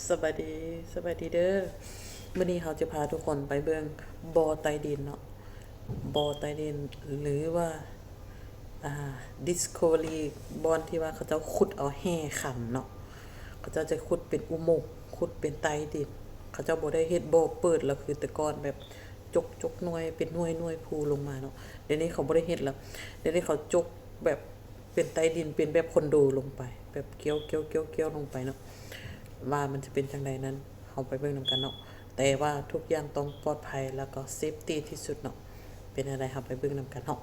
ສະບາຍດີ ສະບາຍດີເດີ. ມື້ນີ້ເຮົາຈະພາທຸກຄົນໄປເບິ່ງບໍ່ໃຕ້ດິນເນາະ, ບໍ່ໃຕ້ດິນ ຫຼືວ່າ ອ່າ Discovery ບ່ອນທີ່ວ່າເຂົາເຈົ້າຂຸດເອົາແຮ່ຄຳເນາະ. ເຂົາເຈົ້າຈະຂຸດເປັນອຸໂມງ, ຂຸດເປັນໃຕ້ດິນ. ເຂົາເຈົ້າບໍ່ໄດ້ເຮັດບໍ່ເປີດແລ້ວ ຄືແຕ່ກ່ອນແບບຈົກ ຈົກໜ່ວຍເປັນໜ່ວຍ ໜ່ວຍພູລົງມາເນາະ. ດຽວນີ້ເຂົາບໍ່ໄດ້ເຮັດແລ້ວ, ດຽວນີ້ເຂົາຈົກແບບ ເປັນໃຕ້ດິນ ເປັນແບບຄອນໂດລົງໄປ ແບບກ້ຽວໆໆໆລົງໄປເນາະ, ວ່າມັນຈະເປັນຈັ່ງໃດນັ້ນ ເຮົາໄປເບິ່ງນຳກັນເນາະ. ແຕ່ວ່າທຸກຢ່າງຕ້ອງປອດໄພ ແລ້ວກໍ safety ທີ່ສຸດເນາະ. ເປັນແນວໃດ ເຮົາໄປເບິ່ງນຳກັນເນາະ.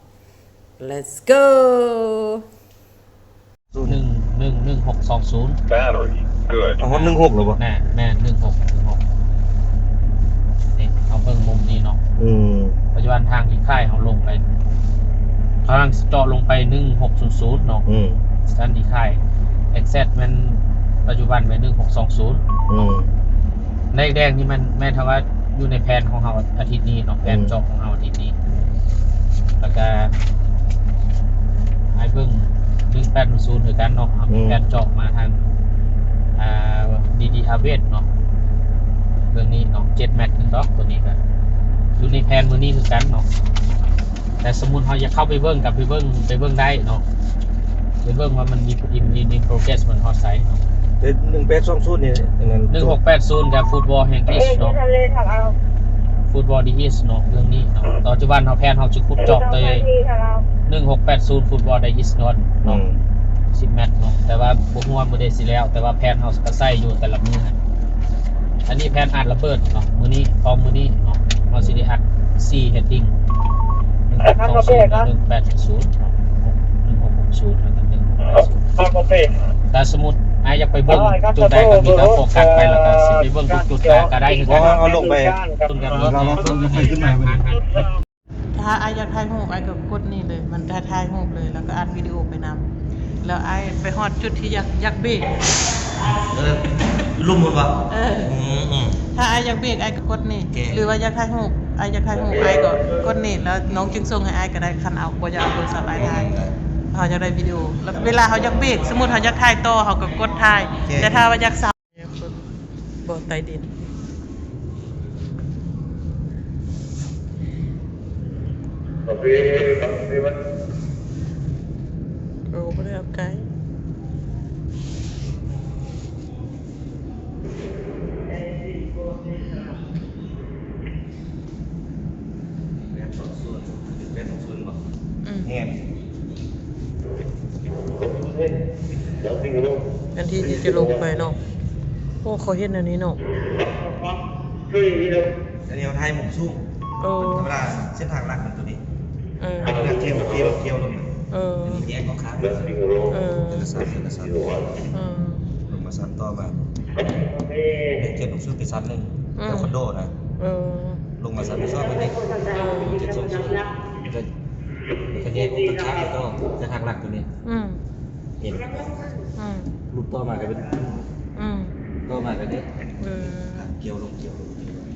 Let's go! ໜຶ່ງ ໜຶ່ງ ໜຶ່ງຫົກສອງສູນ Battery good. ເອົາຮອດໜຶ່ງຫົກແລ້ວບໍ່? ແມ່ນ ແມ່ນ ໜຶ່ງຫົກ ໜຶ່ງຫົກ. ນີ້ ເຮົາເບິ່ງມຸມນີ້ເນາະ. ອືມ ປັດຈຸບັນທາງທີ່ຄ້າຍເຮົາລົງໄປ ທາງເຈາະລົງໄປໜຶ່ງຫົກສູນສູນເນາະ. ອືມ ສະນັ້ນທີ່ຄ້າຍ exact ແມ່ນປັດຈຸບັນແມ່ນໜຶ່ງຫົກສອງສູນ. ອືມ ໃນແດງນີ້ແມ່ນ ແມ່ນຖ້າວ່າຢູ່ໃນແຜນຂອງເຮົາອາທິດນີ້ເນາະ, ແຜນ ອືມ ເຈາະຂອງເຮົາອາທິດນີ້. ແລ້ວກະໃຫ້ເບິ່ງໜຶ່ງແປດສູນຄືກັນເນາະ, ເຮົາມີ ອືມ ແຜນເຈາະມາທາງ ອ່າ ດີດີ Harvest ເນາະ. ເບິ່ງນີ້ເນາະ ເຈັດແມັດໜຶ່ງດອກ, ຕົວນີ້ກະຢູ່ໃນແຜນມື້ນີ້ຄືກັນເນາະ. ແຕ່ສົມມຸດເຮົາຢາກເຂົ້າໄປເບິ່ງ ກໍໄປເບິ່ງ ໄປເບິ່ງໄດ້ເນາະ, ໄປເບິ່ງວ່າມັນມີ in in in progress ມັນຮອດໃສເນາະ. ເປັນໜຶ່ງແປດສອງສູນນີ້ ອັນນັ້ນ ໜຶ່ງຫົກແປດສູນ ກໍ Football Heritage ເນາະ, Football Day East ເນາະ. ເລື່ອງນີ້ເນາະ ປັດຈຸບັນເຮົາ ແຜນເຮົາຈະຂຸດເຈາະແຕ່ໜຶ່ງຫົກແປດສູນ Football Day East ເນາະ, ອືມ ສິບແມັດເນາະ. ແຕ່ວ່າບໍ່ຮູ້ວ່າມື້ໃດຊິແລ້ວ, ແຕ່ວ່າແຜນເຮົາກໍໃສ່ຢູ່ແຕ່ລະມື້ຫັ້ນ. ອັນນີ້ແຜນອັດລະເບີດເນາະ, ມື້ນີ້ ຂອງມື້ນີ້ເນາະ ເຮົາຊິໄດ້ອັດສີ່ heading ໜຶ່ງຫົກສອງສູນ ໜຶ່ງແປດສູນ ໜຶ່ງຫົກຫົກສູນ ແລ້ວກໍໜຶ່ງຫົກແປດສູນ. ຖ້າສົມມຸດອ້າຍຢາກໄປເບິ່ງໂຕໃດກໍມີແຕ່ໂຟກັສໄປ ແລ້ວກໍຊິໄປເບິ່ງທຸກຈຸດກໍ ກໍໄດ້ຄືກັນ. ເອົາລົງໄປ ເບິ່ງກັນ ເອົາລົງໄປຂຶ້ນມາ. ຖ້າອ້າຍຢາກຖ່າຍຮູບ ອ້າຍກໍກົດນີ້ເລີຍ, ມັນຈະຖ່າຍຮູບເລີຍ ແລ້ວກໍອັດວິດີໂອໄປນຳ. ແລ້ວອ້າຍໄປຮອດຈຸດທີ່ຢາກ ຢາກເບກ ເອີ ລຸ່ມພຸ້ນບໍ່? ເອີ ອືມໆ ຖ້າອ້າຍຢາກເບກ ອ້າຍກໍກົດນີ້. ຫຼືວ່າຢາກຖ່າຍຮູບ ອ້າຍຢາກຖ່າຍຮູບ ອ້າຍກໍກົດນີ້ ແລ້ວນ້ອງຈຶ່ງສົ່ງໃຫ້ອ້າຍກໍໄດ້, ຄັນເອົາ ບໍ່ຢາກເອົາໂທລະສັບອ້າຍຖ່າຍ. ເຮົາຢາກໄດ້ວິດີໂອ ແລ້ວເວລາເຮົາຢາກເບກ ສົມມຸດເຮົາຢາກຖ່າຍຕໍ່ ເຮົາກໍກົດຖ່າຍ. ແຕ່ຖ້າວ່າຢາກ ບໍ່ໃຕ້ດິນ. ໂອ້ ບໍ່ໄດ້ເອົາໄກ. ແປດສອງສູນ ແປດສອງສູນບໍ່? ອືມ ແມ່ນ ອັນທີ່ ທີ່ຈະລົງໄປເນາະ. ໂອ້ ເຂົາເຮັດແນວນີ້ເນາະ. ອັນນີ້ເຮົາຖ່າຍມຸມສູງ. ໂອ້ ທຳມະດາເສັ້ນທາງຫຼັກມັນຕົວນີ້. ເອີ ອັນນີ້ເຂດ ເຂດ ເຂດລົງ. ເອີ ອັນນີ້ແຍກອອກຂ້າງ. ເອີ ແຕ່ລະຊັ້ນ ແຕ່ລະຊັ້ນ. ເອີ ລົງມາຊັ້ນຕໍ່ມາ ເຂດສູງສຸດໄປຊັ້ນໜຶ່ງ. ເອີ ແຖວຄອນໂດນະ. ເອີ ລົງມາຊັ້ນທີ່ສອງໄປອີກ. ເອີ ເຂດສູງສຸດ ແລ້ວກໍແຍກອອກຂ້າງ ແລ້ວກໍເສັ້ນທາງຫຼັກຕົວນີ້. ອືມ ເຫັນ ອືມ ຫຼຸດຕໍ່ມາກໍເປັນ ອືມ ຕໍ່ມາກໍເດ້. ເອີ ການກ່ຽວລົງ ກ່ຽວລົງ ກ່ຽວລົງ.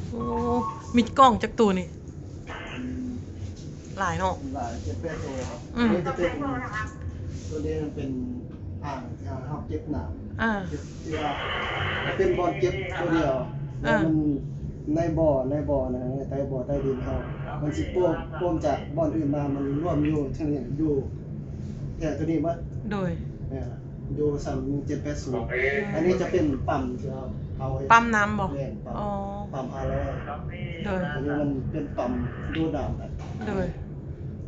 ໂອ້ ມີກ້ອງຈັກໂຕນີ້? ຫຼາຍເນາະ ຫຼາຍ ເຈັດແປດໂຕ. ອືມ ຕົວນີ້ຈະເປັນ ຕົວນີ້ມັນເປັນອ່າງ ອ່າ ຮັບເກັບນ້ຳ. ອ່າ ທີ່ວ່າເປັນບ່ອນເກັບຕົວດຽວ. ເອີ ແລ້ວມັນໃນບໍ່ ໃນບໍ່ນະ ໃນໃຕ້ບໍ່ໃຕ້ດິນເຮົາ ມັນຊິໂປ່ງ ໂປ່ງຈາກບ່ອນອື່ນມາ ມັນລວມຢູ່ເທິງນີ້ ຢູ່ແຖວຕົວນີ້ໝົດ. ໂດຍ ແມ່ນລະ ຢູ່ຊັ້ນເຈັດແປດສູນ. ອັນນີ້ຈະເປັນປ້ຳທີ່ເຮົາ ເຮົາເຮັດ ປ້ຳນ້ຳບໍ່? ແມ່ນ ປ້ຳ ປ້ຳຫ້າຮ້ອຍ. ໂດຍ ອັນນີ້ມັນເປັນປ້ຳດູດນ້ຳ. ໂດຍ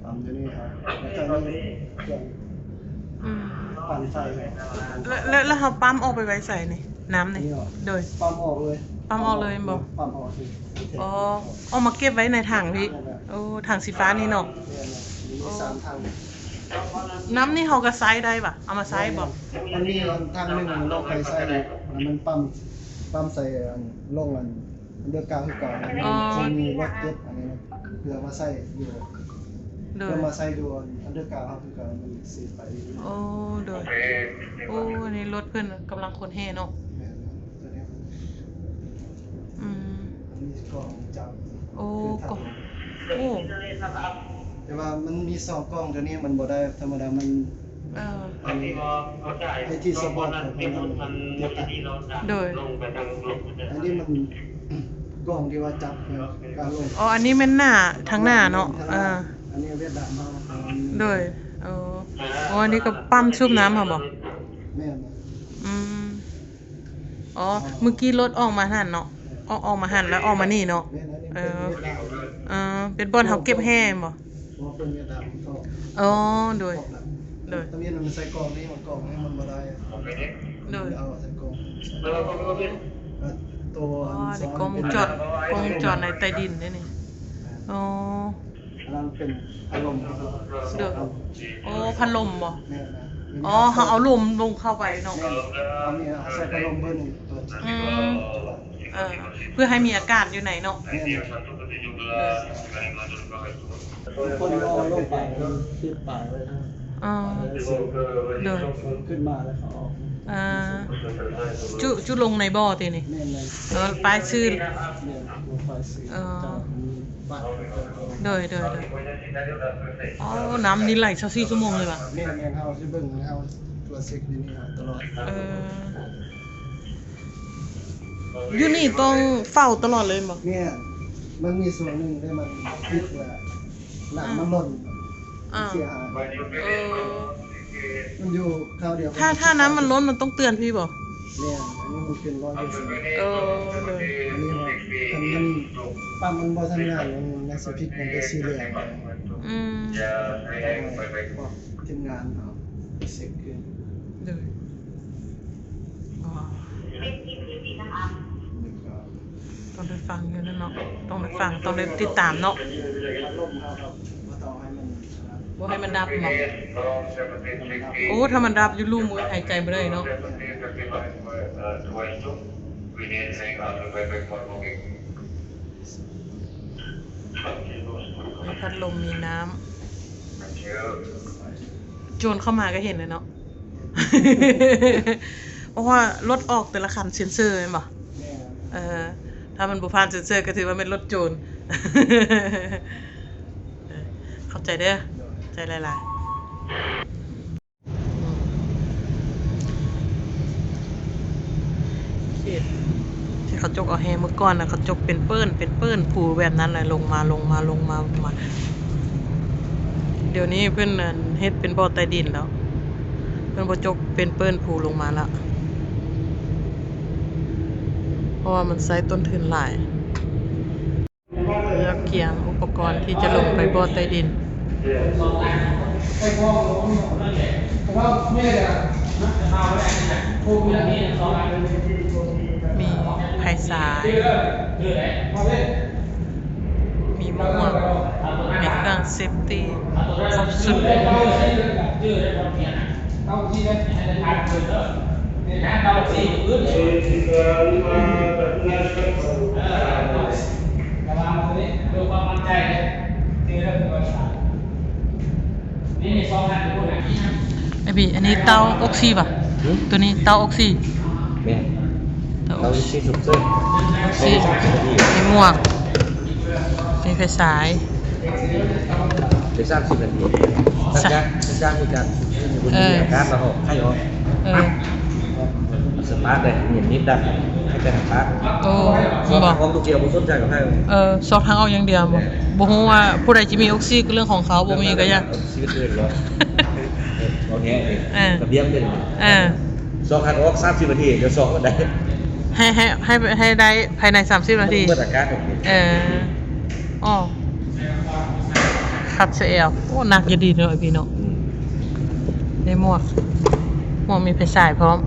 ປ້ຳຕົວນີ້ເຮົາ ແລ້ວກໍມີເຄື່ອງ ອືມ ປັ່ນໄຟ. ແລ້ວ ແລ້ວ ແລ້ວເຮົາປ້ຳອອກໄປໄວ້ໃສນີ້ ນ້ຳນີ້? ນີ້ເນາະ ໂດຍ ປ້ຳອອກເລີຍ. ປ້ຳອອກເລີຍແມ່ນບໍ່? ປ້ຳອອກເລີຍ. ອໍ ເອົາມາເກັບໄວ້ໃນຖັງນີ້. ແມ່ນແຫຼະ ໂອ້ ຖັງສີຟ້ານີ້ເນາະ. ແມ່ນແຫຼະ ມີສາມຖັງ. ນ້ຳນີ້ເຮົາກໍໃຊ້ໄດ້ຫວາ? ເອົາມາໃຊ້ບໍ່? ແມ່ນແຫຼະ ອັນນີ້ຖັງໜຶ່ງເນາະ ໄປໃຊ້ ແລ້ວມັນປ້ຳ ປ້ຳໃສ່ອັນ ລົງອັນ ອັນເດີກາວຄືເກົ່າ. ອໍ ຄົງມີລົດເກັບອັນນີ້ນະ ເພື່ອມາໃສ່ຢູ່ ໂດຍ ເພື່ອມາໃສ່ຢູ່ອັນເດີກາວເຮົາຄືເກົ່າ ມັນຊິໄປ. ໂອ້ ໂດຍ ໂອ້ ອັນນີ້ລົດເພິ່ນກຳລັງຂົນແຮ່ເນາະ. ແມ່ນ ຕົວນີ້ ອືມ ອັນນີ້ກໍຈັບ. ໂອ້ ໂອ້ ແຕ່ວ່າມັນມີສອງກ້ອງ ຕົວນີ້ມັນບໍ່ໄດ້ ທຳມະດາມັນ ເອີ ອັນນີ້ ໄອ້ທີ່ສະບອກຂອງມັນ ໂດຍ ອັນນີ້ມັນກ້ອງທີ່ວ່າຈັບການລົງ ອໍ ອັນນີ້ແມ່ນໜ້າ ທາງໜ້າເນາະ ເອີ ອັນນີ້ຫວຽດນາມເຮົາ ໂດຍ ອໍ ອໍ ອັນນີ້ກໍປ້ຳສູບນ້ຳເຮົາບໍ? ແມ່ນ ອືມ ອໍ ມື້ກີ້ລົດອອກມາຫັ້ນເນາະ ອອກ ອອກມາຫັ້ນແລ້ວອອກມານີ້ເນາະ ແມ່ນ ອັນນີ້ ເອີ ເປັນຫວຽດນາມ ເອີ ເປັນບ່ອນເຮົາເກັບແຮ່ແມ່ນບໍ່? ບໍ່ ເປັນຫວຽດນາມເຂົາ ອໍ ໂດຍ ໂດຍ ຕອນນີ້ມັນໃສ່ກ້ອງນີ້ ມັນກ້ອງນີ້ມັນບໍ່ໄດ້ ໂດຍ ເອົາໃສ່ກ້ອງ ໂຕ ອໍ ອັນນີ້ກ້ອງວົງຈອນ ກ້ອງວົງຈອນໃນໃຕ້ດິນເດ້ນີ້ ອໍ ອັນນັ້ນເປັນພັດລົມ ໂດຍ ອໍ ພັດລົມບໍ? ແມ່ນ ອໍ ເຮົາເອົາລົມລົງເຂົ້າໄປເນາະ ແມ່ນ ອັນນີ້ໃສ່ພັດລົມເບີໜຶ່ງ ອືມ ເອີ ເພື່ອໃຫ້ມີອາກາດຢູ່ໃນເນາະ ແມ່ນ ຄົນເຮົາລົງໄປ ຕິດປ້າຍໄວ້ ອໍ ໂດຍ ຂຶ້ນມາແລ້ວເຂົາອອກ ອ່າ ຈຸ ຈຸລົງໃນບໍ່ຕິນີ້ ແມ່ນໆ ເອີ ປ້າຍຊື່ ແມ່ນ ປ້າຍຊື່ ເອີ ເຈົ້າ ໂດຍ ໂດຍ ໂດຍ ອໍ ນ້ຳນີ້ໄຫຼຊາວສີ່ຊົ່ວໂມງເລີຍຫວາ? ແມ່ນໆ ເຮົາຊິເບິ່ງ ເຮົາຕົວເຊັກຢູ່ນີ້ຕະຫຼອດ ເອີ ຢູ່ນີ້ຕ້ອງເຝົ້າຕະຫຼອດເລີຍແມ່ນບໍ່? ແມ່ນ ມັນມີຊ່ວງໜຶ່ງທີ່ມັນປິດ ແລ້ວນ້ຳມັນລົ້ນ ອ່າ ເສຍຫາຍ ເອີ ມັນຢູ່ຄາວດຽວ ຖ້າ ຖ້ານ້ຳມັນລົ້ນ ມັນຕ້ອງເຕືອນພີ້ບໍ່? ແມ່ນ ອັນນີ້ມັນເປັນຮ້ອຍເປີເຊັນ ເອີ ໂດຍ ອັນນີ້ວ່າຄັນມັນປ້ຳມັນບໍ່ທຳງານ ມັນ ມັນຊິຜິດ ມັນກໍຊິແດງ ອືມ ຕ້ອງໃຫ້ພວກທີມງານເຮົາເຊັກຄືນ ໂດຍ ອໍ ຕ້ອງໄດ້ຟັງຢູ່ນັ້ນເນາະ ຕ້ອງໄດ້ຟັງ ຕ້ອງໄດ້ຕິດຕາມເນາະ ບໍ່ໃຫ້ມັນດັບເນາະ ໂອ້ ຖ້າມັນດັບຢູ່ລຸ່ມ ໂອ້ຍ ຫາຍໃຈບໍ່ໄດ້ເນາະ ມີພັດລົມ ມີນ້ຳ ໂຈນເຂົ້າມາກໍເຫັນແລ້ວເນາະ ເພາະວ່າລົດອອກແຕ່ລະຄັນເຊັນເຊີແມ່ນບໍ່? ແມ່ນ ເອີ ຖ້າມັນບໍ່ຜ່ານເຊັນເຊີກໍຖືວ່າແມ່ນລົດໂຈນ ເອີ ຂອບໃຈເດີ ໂດຍ ຂອບໃຈຫຼາຍໆ. ເຂດທີ່ເຂົາຈົກເອົາແຮ່ເມື່ອກ່ອນນະ ເຂົາຈົກເປັນເປີ້ນ ເປັນເປີ້ນພູແບບນັ້ນແຫຼະ ລົງມາ ລົງມາ ລົງມາ ລົງມາ ດຽວນີ້ເພິ່ນ ອັນ ເຮັດເປັນບໍ່ໃຕ້ດິນແລ້ວ ເພິ່ນບໍ່ຈົກເປັນເປີ້ນພູລົງມາແລ້ວ ເພາະວ່າມັນໃຊ້ຕົ້ນທຶນຫຼາຍ. ເພື່ອກຽມອຸປະກອນທີ່ຈະລົງໄປບໍ່ໃຕ້ດິນ ມີໄຟສາຍ ມີໝວກ ມີເຄື່ອງເຊຟຕີ້ ຄົບຊຸດ. ໄອ້ບີ ອັນນີ້ເຕົ້າອົກຊີຫວາ? ຫື? ໂຕນີ້ເຕົ້າອົກຊີ? ແມ່ນ ເຕົ້າອົກຊີ ເຕົ້າອົກຊີສຸກເສີນ ມີໝວກ ມີໄຟສາຍ ໄດ້ສາມສິບນາທີ ຫຼັງຈາກ ຫຼັງຈາກມີການ ເອີ ມີອາກາດລະອອກ ໄຂ້ອອກ ເອີ ສະຕາດໄດ້ ມີນິດດັບ ໃຫ້ແຕ່ສະຕາດ ໂອ້ ບໍ່ ອອກຕົວດຽວ ບໍ່ສົນໃຈກັບໃຜ ເອີ ຊອກທາງອອກຢ່າງດຽວ ບໍ່ ບໍ່ຮູ້ວ່າຜູ້ໃດຈະມີອົກຊີ ກໍເລື່ອງຂອງເຂົາ ບໍ່ມີກໍຢ່າ ຊີວິດເດີນເນາະ ເອີ ເອົາແທ້ເດ້ ເອີ ລະບຽບເດ້ ເອີ ຊອກທາງອອກສາມສິບນາທີ ດຽວຊອກບໍ່ໄດ້ ໃຫ້ ໃຫ້ ໃຫ້ ໃຫ້ໄດ້ພາຍໃນສາມສິບນາທີ ເບິດອາກາດ ເອີ ອໍ ຄັດສະແອວ ໂອ້ ໜັກຢູ່ດີເນາະ ພີ່ເນາະ ອືມ ໄດ້ໝວກ ໝວກມີໄຟສາຍພ້ອມ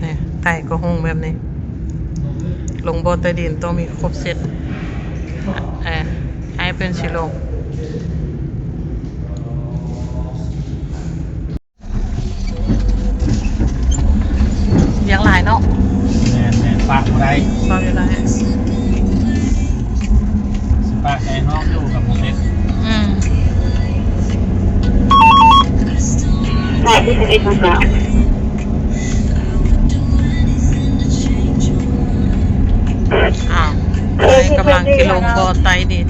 ນີ້ ໄຕ່ກໍຮຸ່ງແບບນີ້ ລົງບໍ່ໃຕ້ດິນຕ້ອງມີຄົບເຊັດ ເອີ ອ້າຍເພິ່ນຊິລົງ. ວຽກຫຼາຍເນາະ ແມ່ນໆ ປາກບໍ່ໄດ້ ປາກບໍ່ໄດ້ ຊິປາກໃຈເຮົາຢູ່ກັບບໍ່ເປັນ ອືມ ອ້າວ ກຳລັງຊິລົງບໍ່ໃຕ້ດິນ.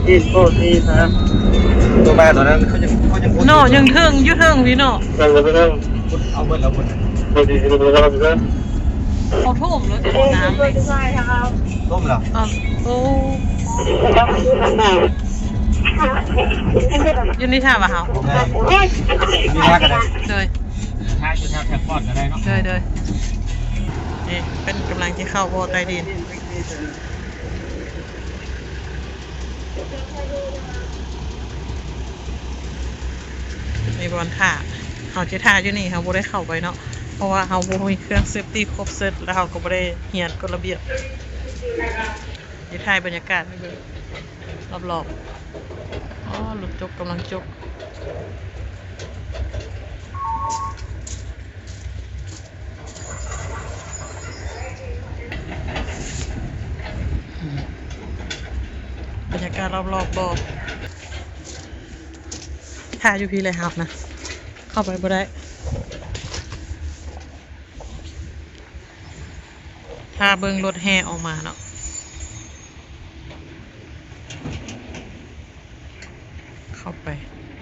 ໂອ້ ໂອ້ ໂອ້ ໂຕມາຕອນນັ້ນເຂົາຍັງ ເຂົາຍັງ ເນາະ ຍັງເທິງ ຢູ່ເທິງພີ້ເນາະ. ເອົາເບິດແລ້ວພຸ້ນ ເຂົາຖົມແລ້ວ ເຂົາຖົມແລ້ວ. ຖົມແລ້ວ. ເອີ ໂອ້ ຢູ່ນີ້ຖ້າວ່າເຮົາ ໄດ້ ຢູ່ຖ້າກໍໄດ້ ໂດຍ ຖ້າຢູ່ແຖວ ແຖວປອດກໍໄດ້ເນາະ. ໂດຍ ໂດຍ. ນີ້ເພິ່ນກຳລັງຊິເຂົ້າບໍ່ໃຕ້ດິນ. ມີບ່ອນຖ້າ ເຮົາຈະຖ້າຢູ່ນີ້ ເຮົາບໍ່ໄດ້ເຂົ້າໄປເນາະ ເພາະວ່າເຮົາບໍ່ມີເຄື່ອງເຊຟຕີຄົບເຊີດ ແລ້ວເຮົາກໍບໍ່ໄດ້ຮຽນກົດລະບຽບ. ຊິຖ່າຍບັນຍາກາດໃຫ້ເບິ່ງລອບໆ. ອໍ ລົດຈົກກຳລັງຈົກ. ບັນຍາກາດລອບໆບໍ່ ຖ້າຢູ່ພີ້ແຫຼະເຮົານະ ເຂົ້າໄປບໍ່ໄດ້ ຖ້າເບິ່ງລົດແຫ່ອອກມາເນາະ. ເຂົ້າໄປ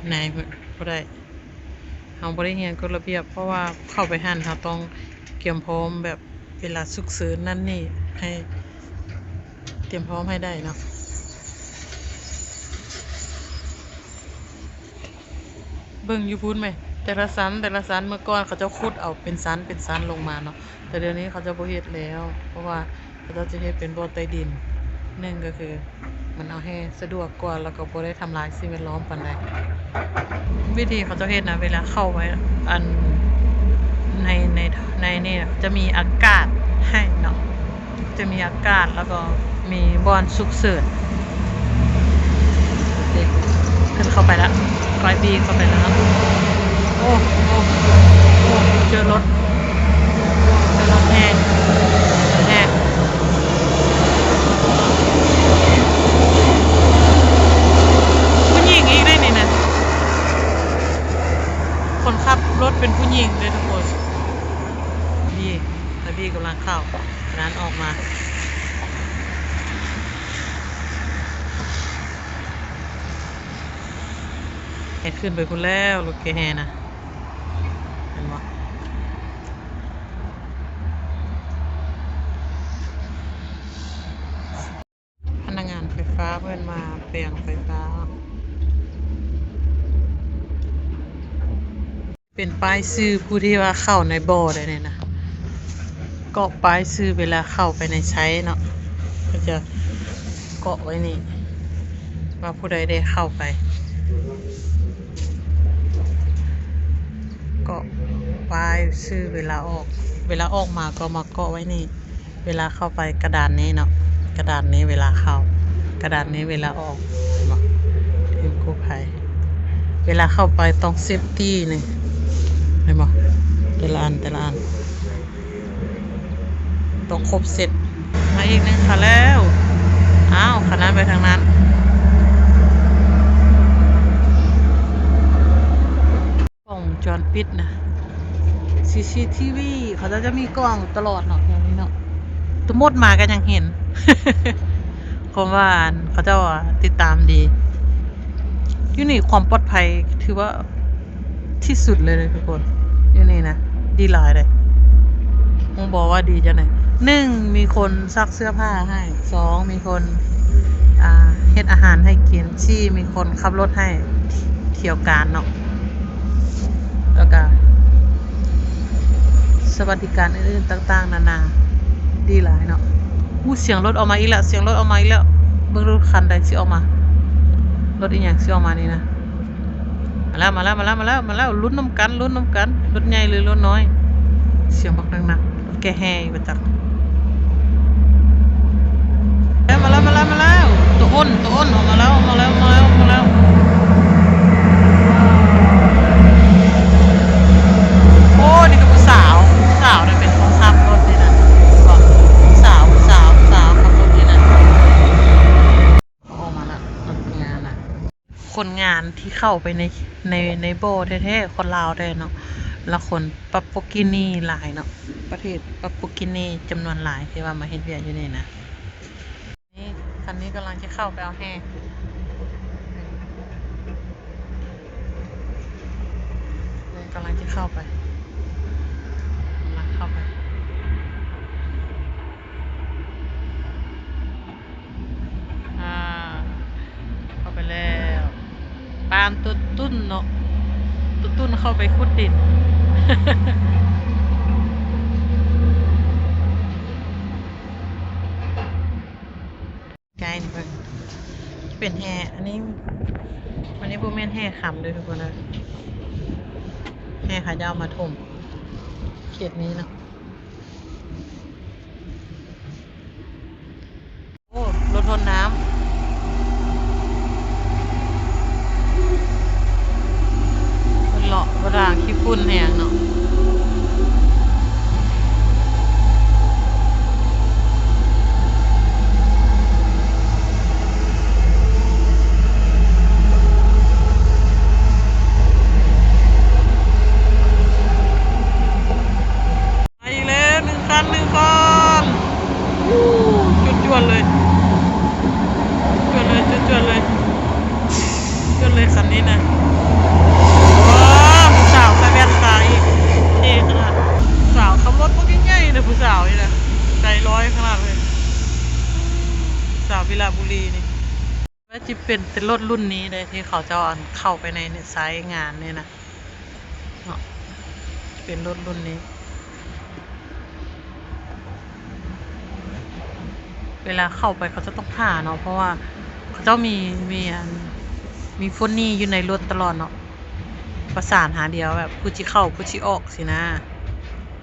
ໃນບໍ່ໄດ້ ເຮົາບໍ່ໄດ້ຮຽນກົດລະບຽບ ເພາະວ່າເຂົ້າໄປຫັ້ນເຮົາຕ້ອງກຽມພ້ອມແບບເວລາສຸກເສີນນັ້ນນີ້ ໃຫ້ຕຽມພ້ອມໃຫ້ໄດ້ເນາະ. ເບິ່ງຢູ່ພຸ້ນແມະ ແຕ່ລະຊັ້ນ ແຕ່ລະຊັ້ນ ເມື່ອກ່ອນເຂົາເຈົ້າຂຸດເອົາເປັນຊັ້ນ ເປັນຊັ້ນລົງມາເນາະ ແຕ່ດຽວນີ້ເຂົາເຈົ້າບໍ່ເຮັດແລ້ວ ເພາະວ່າ ເຂົາເຈົ້າຈະເຮັດເປັນບໍ່ໃຕ້ດິນ ໜຶ່ງກໍຄືມັນເອົາແຮ່ສະດວກກວ່າ ແລ້ວກໍບໍ່ໄດ້ທຳລາຍສິ່ງແວດລ້ອມປານໃດ. ວິທີເຂົາເຈົ້າເຮັດນະ ເວລາເຂົ້າໄປ ອັນ ໃນ ໃນ ໃນນີ້ຈະມີອາກາດໃຫ້ເນາະ ຈະມີອາກາດ ແລ້ວກໍມີບ່ອນສຸກເສີນ. ເດ້ ຂຶ້ນເຂົ້າໄປລະ ຄ່ອຍບີບເຂົ້າໄປລະເນາະ. ໂອ້ ໂອ້ ໂອ້ ເຈີລົດ ເຈີລົດແຫ່ ລົດແຫ່ ຜູ້ຍິງອີກເດ້ນີ້ນະ ຄົນຂັບລົດເປັນຜູ້ຍິງເດ້ທຸກຄົນ. ບີ ແລ້ວບີກຳລັງເຂົ້າ ອັນນັ້ນອອກມາ. ແຫ່ຂຶ້ນໄປພຸ້ນແລ້ວ ລົດແກ່ແຫ່ນະ ເຫັນບໍ່? ພະນັກງານໄຟຟ້າເພິ່ນມາແປງໄຟຟ້າ. ເປັນປ້າຍຊື່ຜູ້ທີ່ວ່າເຂົ້າໃນບໍ່ໄດ້ນີ້ນະ ເກາະປ້າຍຊື່ເວລາເຂົ້າໄປໃນໄຊເນາະ ເຂົາຈະເກາະໄວ້ນີ້ ວ່າຜູ້ໃດໄດ້ເຂົ້າໄປ ເກາະປ້າຍຊື່ເວລາອອກ ເວລາອອກມາກໍມາເກາະໄວ້ນີ້. ເວລາເຂົ້າໄປກະດານນີ້ເນາະ ກະດານນີ້ເວລາເຂົ້າ ກະດານນີ້ເວລາອອກ ເຫັນບໍ່? ທີມກູ້ໄພ ເວລາເຂົ້າໄປຕ້ອງເຊຟຕີນີ້ ເຫັນບໍ່? ແຕ່ລະອັນ ແຕ່ລະອັນ ຕ້ອງຄົບເຊັດ. ມາອີກໜຶ່ງຄັນແລ້ວ ອ້າວ ຄັນນັ້ນໄປທາງນັ້ນ. ກ້ອງວົງຈອນປິດນະ ຊີຊີທີວີ ເຂົາເຈົ້າຈະມີກ້ອງຕະຫຼອດເນາະ ແຖວນີ້ເນາະ ຕະໝົດມາກໍຍັງເຫັນ ຄວາມວ່າ ອັນ ເຂົາເຈົ້າ ອາ ຕິດຕາມດີ. ຢູ່ນີ້ຄວາມປອດໄພຖືວ່າທີ່ສຸດເລີຍເດ້ທຸກຄົນ ຢູ່ນີ້ນະ ດີຫຼາຍເດ້. ຮູ້ບໍ່ວ່າດີຈັ່ງໃດ? ໜຶ່ງ ມີຄົນຊັກເສື້ອຜ້າໃຫ້, ສອງ ມີຄົນ ອ່າ ເຮັດອາຫານໃຫ້ກິນ, ສີ່ ມີຄົນຂັບລົດໃຫ້ ທ່ຽວການເນາະ ແລ້ວກະສະຫວັດດີການອື່ນໆຕ່າງໆນານາ ດີຫຼາຍເນາະ. ອູ້ ສຽງລົດອອກມາອີກແລ້ວ, ສຽງລົດອອກມາອີກແລ້ວ. ເບິ່ງດູຄັນໃດຊິອອກມາ, ລົດອີ່ຫຍັງຊິອອກມານີ້ນະ. ມາແລ້ວ ມາແລ້ວ ມາແລ້ວ ມາແລ້ວ ມາແລ້ວ. ລຸ້ນນຳກັນ ລຸ້ນນຳກັນ ລົດໃຫຍ່ຫຼືລົດນ້ອຍ. ສຽງບັກໜັກໆ ແກ່ແຮ່ຢູ່ປະຈັກ. ມາແລ້ວ ມາແລ້ວ ມາແລ້ວ ໂຕໂອ້ນ ໂຕໂອ້ນ ອອກມາແລ້ວ ອອກມາແລ້ວ ອອກມາແລ້ວ ອອກມາແລ້ວ. ໂອ້ ນີ້ກໍຜູ້ສາວ ຜູ້ສາວນະເປັນຄົນຂັບລົດນີ້ນະ. ຜູ້ສາວ ຜູ້ສາວ ຜູ້ສາວຂັບລົດນີ້ນະ. ອອກມາລະ ຄົນງານນະ ຄົນງານທີ່ເຂົ້າໄປໃນ ໃນ ໃນບໍ່ແທ້ໆ ຄົນລາວແທ້ເນາະ ລະຄົນປັບໂປກິນີຫຼາຍເນາະ ປະເທດປັບໂປກິນີຈຳນວນຫຼາຍທີ່ວ່າມາເຮັດວຽກຢູ່ນີ້ນະ. ນີ້ ຄັນນີ້ກຳລັງຈະເຂົ້າໄປເອົາແຮ່ ເຂົ້າໄປ ມາເຂົ້າໄປ ອ່າ ເຂົ້າໄປແລ້ວ. ປານຕຸດຕຸນເນາະ ຕຸດຕຸນເຂົ້າໄປຂຸດດິນ. ໃກ້ນີ້ເພິ່ນ ຈະເປັນແຮ່ ອັນນີ້ ອັນນີ້ບໍ່ແມ່ນແຮ່ຄຳເດີທຸກຄົນເດີ ແຮ່ເຂົາເຈົ້າເອົາມາຖົມເຂດນີ້ເນາະ. ໂອ້ ລົດຫົນນ້ຳ ເພິ່ນເລາະ ເວລາຂີ້ຝຸ່ນແຮງເນາະ. ໄປອີກແລ້ວ ໜຶ່ງຄັນ ໜຶ່ງຄັນ ໂອ້ ຈວດໆເລີຍ ຈວດໆເລີຍ ຈວດໆເລີຍ ຈວດເລີຍຄັນນີ້ນະ. ວ້າ ຜູ້ສາວໃສ່ແວ່ນຕາອີກ ເທ່ຂະໜາດ ຜູ້ສາວຂັບລົດບັກໃຫຍ່ໆເນາະ ຜູ້ສາວນີ້ນະ ໃຈລອຍຂະໜາດເລີຍ ສາວວິລະບູລີນີ້. ວ່າຊິເປັນແຕ່ລົດລຸ້ນນີ້ເດ້ ທີ່ເຂົາເຈົ້າ ອັນ ເຂົ້າໄປໃນ ໃນສາຍງານນີ້ນະເນາະ ເປັນລົດລຸ້ນນີ້ ເວລາເຂົ້າໄປເຂົາເຈົ້າຕ້ອງຖ້າເນາະ ເພາະວ່າເຂົາເຈົ້າມີ ມີ ອັນ ມີຄົນນີ້ຢູ່ໃນລົດຕະຫຼອດເນາະ ປະສານຫາດຽວ ແບບຜູ້ຊິເຂົ້າ ຜູ້ຊິອອກຊີ້ນະ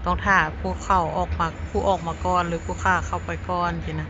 ຕ້ອງຖ້າຜູ້ເຂົ້າອອກມາ ຜູ້ອອກມາກ່ອນ ຫຼື ຜູ້ຂ້າເຂົ້າໄປກ່ອນຊີ້ນະ.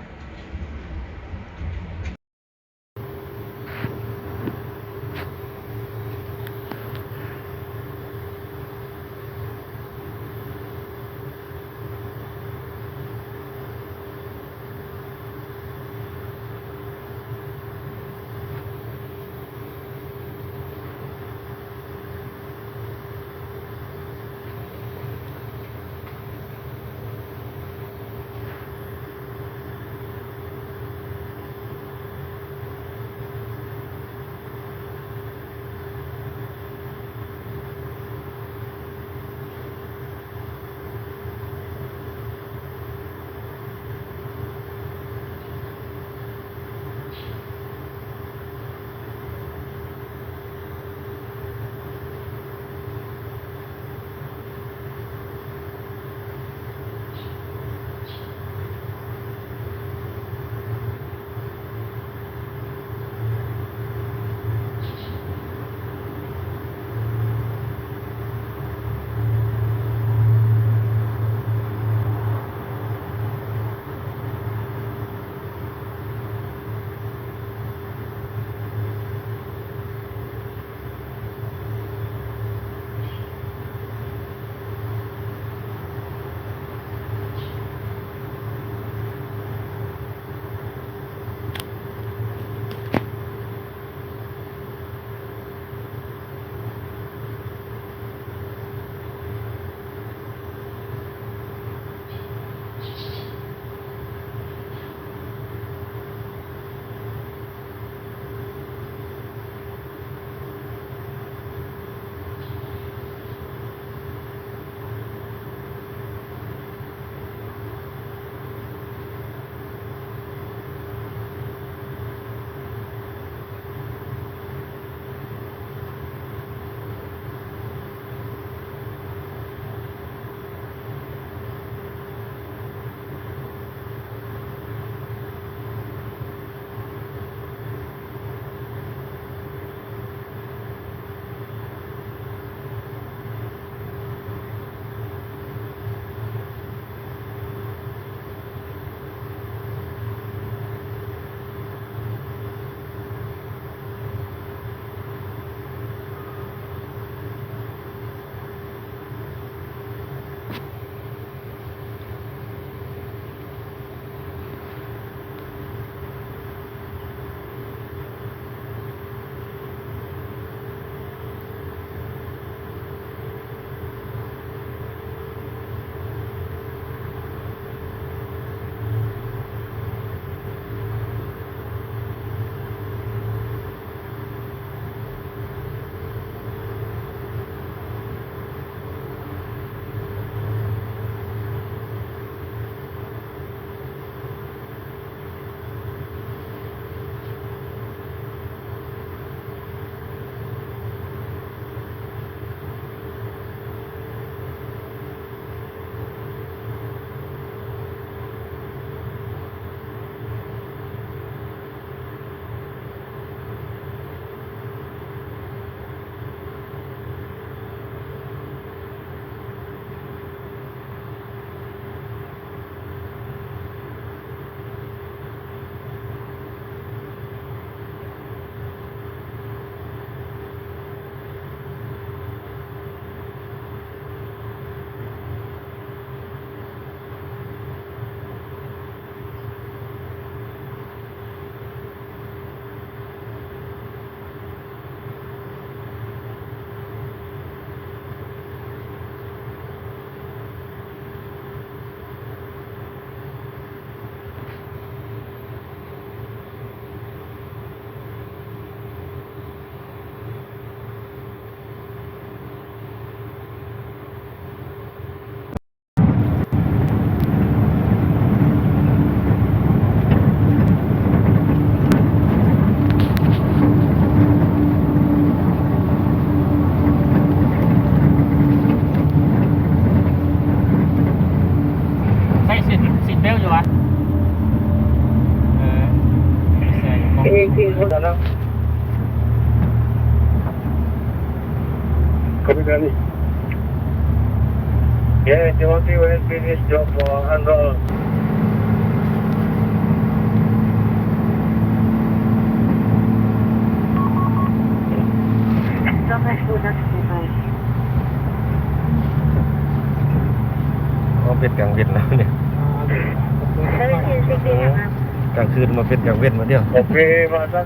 Copy, Danny. Yeah, Timothy will finish job for Andor. Seventeen sixty ກາງຄືນມາເປັນກາງເວັນມາດຽວ. Copy, Master.